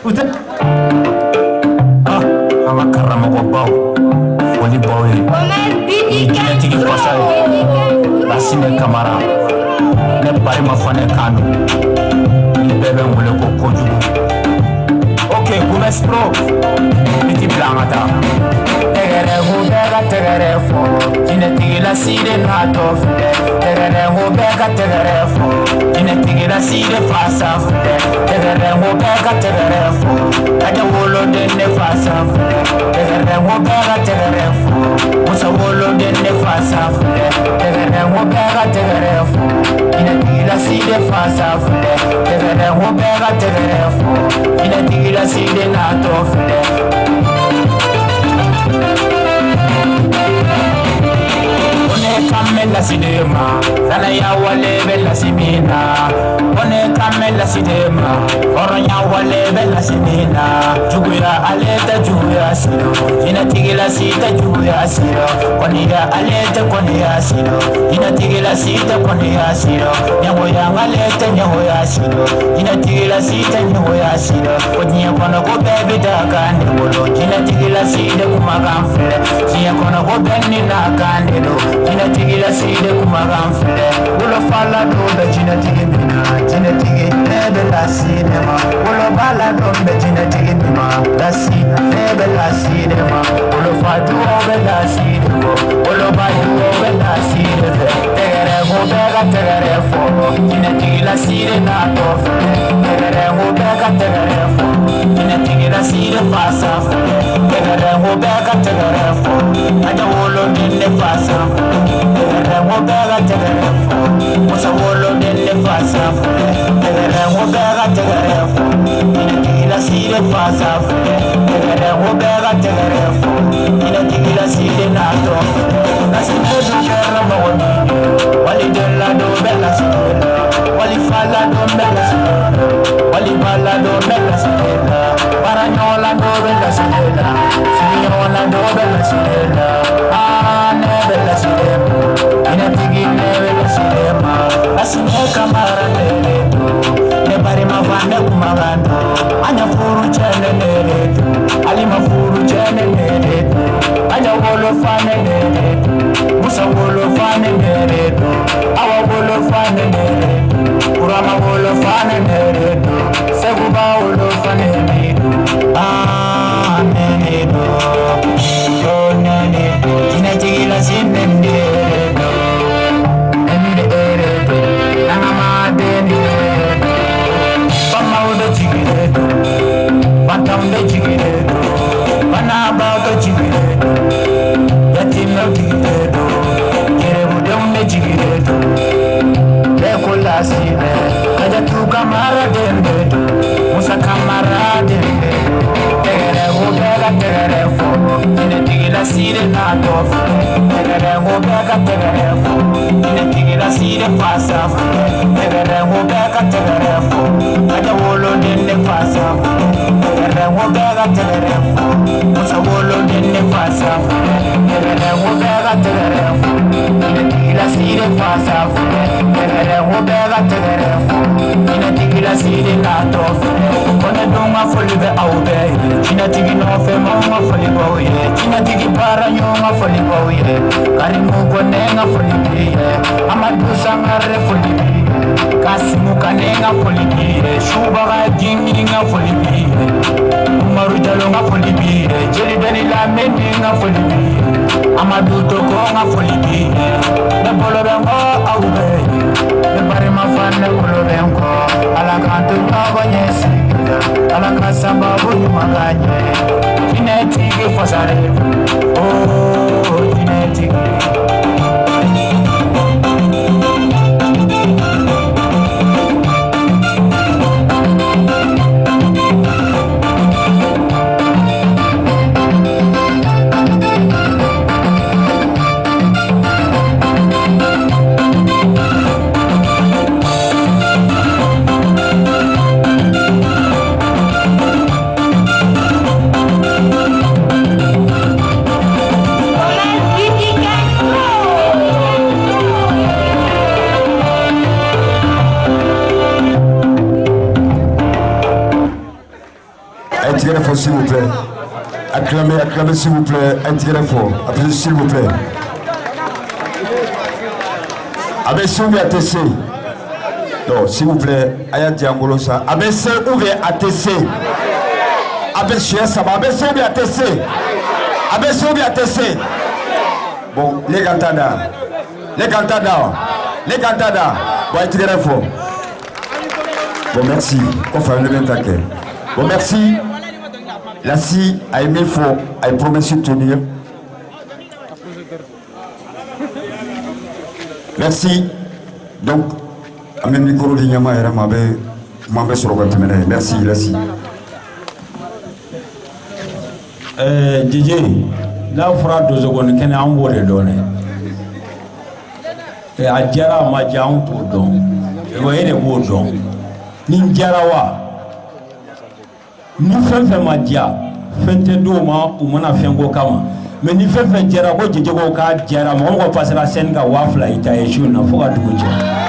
U tɛ ah, an ka karamɔgɔbaw, foli b'aw ye. Ni jinɛtigi fasa ye, Lasinɛ Kamara, ne barima fana kan don, ni bɛɛ bɛ n wele ko kojugu. Ok, Gomez Pro, i ti bila an ka taa. Tɛgɛrɛ ko bɛɛ ka tɛgɛrɛ fɔ, jinɛtigi lasire natɔ filɛ. Tɛgɛrɛ ko bɛɛ ka tɛgɛrɛ fɔ, jinɛtigi lasire fasa filɛ. Tɛgɛrɛ ko bɛɛ ka tɛgɛrɛ fɔ, kaja woloden ne fasa filɛ. Tɛgɛrɛ ko bɛɛ ka tɛgɛrɛ fɔ, musa woloden ne fasa filɛ. Tɛgɛrɛ ko bɛɛ ka tɛgɛrɛ fɔ, jinɛtigi lasire fasa filɛ. Tɛgɛrɛ ko bɛɛ ka tɛgɛrɛ fɔ, jinɛtigi lasire natɔ filɛ. Ne kan bɛ lasiden ma, danaya wale bɛ lasi min na. Ko ne kan bɛ lasiden ma, hɔrɔnya wale bɛ lasi min na. Juguya ale tɛ juguya si dɔn, jinɛtigi lasi tɛ juguya si dɔn. Kɔniya ale tɛ kɔniya si dɔn, jinɛtigi lasi tɛ kɔniya si dɔn. Ɲɛgoya ale tɛ ɲɛgoya si dɔn, jinɛtigi lasi tɛ ɲɛgoya si dɔn. Ko diɲɛ kɔnɔ ko bɛɛ bɛ da kan de bolo, jinɛtigi lasi de kumakan filɛ. Diɲɛ kɔnɔ ko bɛɛ ni n'a kan de don, jinɛtigi lasi de kumakan filɛ. Wolofala dɔw bɛ jinɛtigi min na, jinɛtigi ne bɛ lasi ne ma. Wolobala dɔw bɛ jinɛtigi min ma, lasi ne bɛ lasi ne ma. Wolofa duwaw bɛ lasi de kɔ, woloba duwaw bɛ lasi de fɛ. Tɛgɛrɛ ko bɛɛ ka tɛgɛrɛ fɔ, jinɛtigi lasi de natɔ filɛ. Tɛgɛrɛ ko bɛɛ ka tɛgɛrɛ fɔ, jinɛtigi lasi de fasa filɛ. Tɛgɛrɛ ko bɛɛ ka tɛgɛrɛ fɔ, aja woloden ne fasa filɛ. Tɛgɛrɛ ko bɛɛ ka tɛgɛrɛ fɔ, musa woloden ne fasa filɛ. Tɛgɛrɛ ko bɛɛ ka tɛgɛrɛ fɔ, jinɛtigi lasi de fasa filɛ. Tɛgɛrɛ ko bɛɛ ka tɛgɛrɛ fɔ, jinɛtigi lasi de natɔ filɛ. Lasinɛ dun kɛra mɔgɔ min ye, waliden ladon bɛ lasinɛ la, walifa ladon bɛ lasinɛ la, waliba ladon bɛ lasinɛ la, baaraɲɔgɔn ladon bɛ lasinɛ la, sigiɲɔgɔn ladon bɛ lasinɛ la. Aa, ne bɛ lasinɛ ma, jinɛtigi ne bɛ lasinɛ ma. Lasinɛ Kamara ne de don, ne barima fa ne kumakan don. An ye furu cɛ ne ne de don, alima furu cɛ ne ne de don, aja wolofa ne ne de don, musa wolofa ne ne de don, awa wolofa ne ne de don, kurama wolofa ne ne de don, seguba wolofa ne ne don. Aa, ne ne don, o ne ne don, jinɛtigi lasi ne ne de don, ne ne de don, nangamaden ne de don. Famaw de jigi de don, fantanw de jigi de don, banabaatɔ jigi de don, yatimɛw jigi de don, gerebudenw de jigi de don. Bɛɛ ko lasinɛ, Kajatu Kamara den de don, Musa Kamara den de don. Tɛgɛrɛ ko bɛɛ ka tɛgɛrɛ fɔ, jinɛtigi lasire natɔ filɛ. Tɛgɛrɛ ko bɛɛ ka tɛgɛrɛ fɔ, jinɛtigi lasire fasa filɛ. Tɛgɛrɛ ko bɛɛ ka tɛgɛrɛ fɔ, kaja woloden ne fasa filɛ. Tɛgɛrɛ ko bɛɛ ka tɛgɛrɛ fɔ, musa woloden ne fasa filɛ. Tɛgɛrɛ ko bɛɛ ka tɛgɛrɛ fɔ, jinɛtigi lasire fasa filɛ. Tɛgɛrɛ ko bɛɛ ka tɛgɛrɛ fɔ, jinɛtigi lasire natɔ filɛ. Ko ne dun ka foli bɛ aw bɛɛ ye, jinɛtigi nɔfɛ maaw ka foli b'aw ye, jinɛtigi baara ɲɔgɔn ka foli b'aw ye. Karimu ko ne ka foli b'i ye, Amadu Sangare foli b'i ye, Kasimu Kane ka foli b'i ye, Subaga Jingi ka foli b'i ye, Umaru Jalo ka foli b'i ye, Jeli Dani Lamini ka foli b'i ye, Amadu Toko ka foli b'i ye. Ne bolo bɛ n kɔ aw bɛɛ ye, ne barima fa ne bolo bɛ n kɔ. Ala k'an to ɲɔgɔn ɲɛ sigi la, Ala ka sababu ɲuman k'an ɲɛ. Jinɛtigi fasalen don, oo jinɛtigi. Ye tigɛrɛ fɔ, s'il vous plaît. Acclamez, acclamez, s'il vous plaît. A ye tigɛrɛ fɔ, applaudissez, s'il vous plaît. A bɛ se ou bien a tɛ se? Donc, s'il vous plaît, a y'a di an bolo sa. A bɛ se ou bien a tɛ se? A bɛ siɲɛ saba. A bɛ se ou bien a tɛ se? A bɛ se ou bien a tɛ se? Bon, ne ka n ta da, ne ka n ta da, ne ka n ta da. Bon, a ye tigɛrɛ fɔ. Bon, merci. Kɔfɛ ne bɛ n ta kɛ. Bon, merci. Lassi a ye min fɔ, a ye promesse tenir. Merci. Donc an bɛ micro di ɲɛmaa yɛrɛ ma, a bɛ kuma bɛ sɔrɔ ka tɛmɛ n'a ye. Merci, Lassi. Jije, n'a fɔra donsokɔni kɛnɛ, an b'o de dɔn dɛ. A diyara, a ma diya, anw t'o dɔn wa, e de b'o dɔn. Ni diyara wa, ni fɛn fɛn ma diya, fɛn tɛ d'o ma, u mana fɛn ko kama. Mais ni fɛn fɛn diyara, ko Jije ko k'a diyara, mɔgɔ mɔgɔ pasera scène kan, 2000 i ta ye su in na fo ka dugu jɛ.